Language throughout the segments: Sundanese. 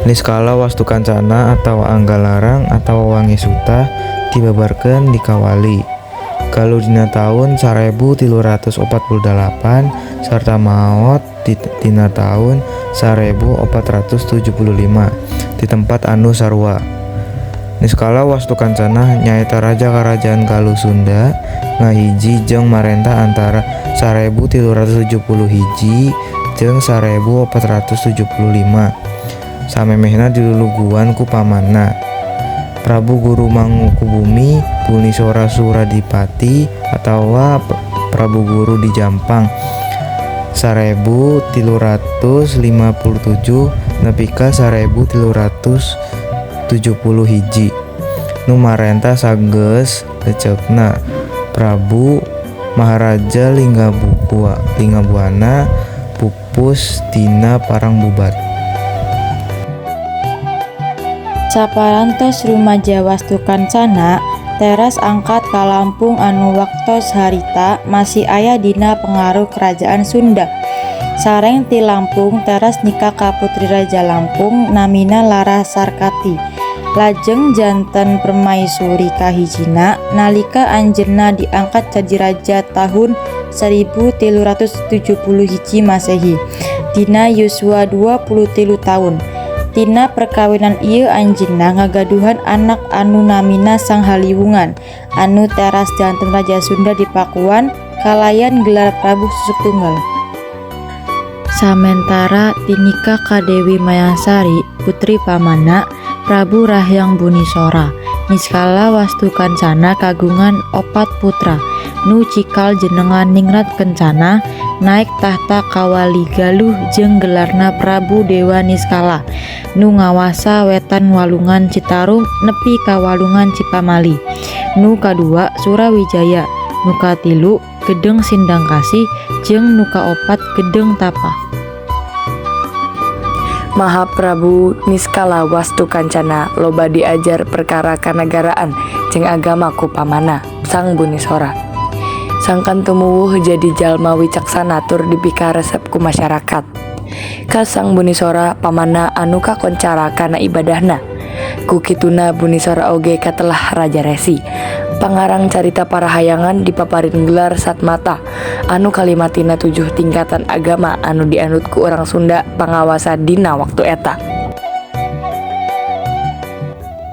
Niskala Wastukancana atawa Anggalarang atawa Wangisuta dibabarkeun di Kawali Galuh dina taun 1348 sarta maot dina taun 1475 di tempat anu sarua. Niskala Wastukancana nyaeta raja Karajaan Galuh Sunda ngahiji jeung marentah antara 1371 jeung 1475. Samemehna diluluguan ku pamanna, Prabu Guru Mangkubumi Bunisora Suradipati atawa Prabu Guru di Jampang 1357 nepi ka 1371 nu marentah sageus leuceukna, Prabu Maharaja Linggabuana pupus dina Perang Bubat. Saparantos rumaja Wastukancana teras angkat ka Lampung anu waktos harita masih aya dina pengaruh Kerajaan Sunda. Sareng ti Lampung teras nikah ka putri raja Lampung namina Lara Sarkati. Lajeng janten permaisuri kahijina nalika anjeunna diangkat jadi raja tahun 1371 Masehi dina yuswa 23 taun. Tina perkawinan ieu anjeunna ngagaduhan anak anu namina Sang Haliwungan anu teras janten raja Sunda di Pakuan kalayan gelar Prabu Susuk Tunggal. Samentara tinikah ka Dewi Mayangsari putri pamanna Prabu Rahyang Bunisora. Niskala Wastukancana kagungan opat putra nu cikal jenengan Ningrat Kencana naek tahta Kawali Galuh jeung gelarna Prabu Dewa Niskala nu ngawasa wetan Walungan Citarum nepi ka Walungan Cipamali, nu kadua Surawijaya, nu katilu Gedeng Sindangkasih jeung nu kaopat Gedeng Tapa. Mahaprabu Niskala Wastukancana loba diajar perkara kanagaraan jeung agama ku pamanna, Sang Bunisora. Sangkan tumuwuh jadi jalma wicaksana tur dipikaresep ku masyarakat. Ka Sang Bunisora pamanna anu kakoncara kana ibadahna. Ku kituna Bunisora oge katelah raja resi. Pangarang carita Parahayangan dipaparin gelar Satmata anu kalimatina tujuh tingkatan agama anu dianut ku urang Sunda pangawasa dina waktu eta.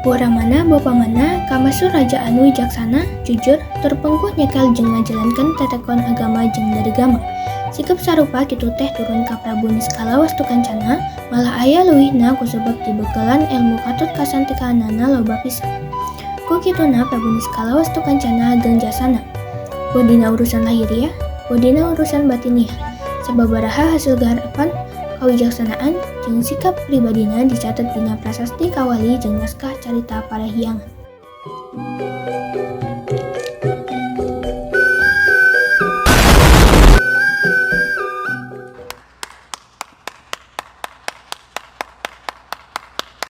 Boramana bapa manna kamasuk raja anu wijaksana, jujur, tur pengkuh nyekel jeung ngajalankeun tetekon agama jeung darigama. Sikep sarupa kitu teh turun ka Prabu Niskala Wastukancana, malah aya leuwihna kusabab dibeukelan elmu katut kasantikanana loba pisan. Ku kituna Prabu Niskala Wastukancana ageng jasana, boh dina urusan lahiriah, boh dina urusan batiniah. Sababaraha hasil garapan, kawijaksanaan, jeung sikap pribadina dicatet dina prasasti Kawali jeung naskah Carita Parahyangan.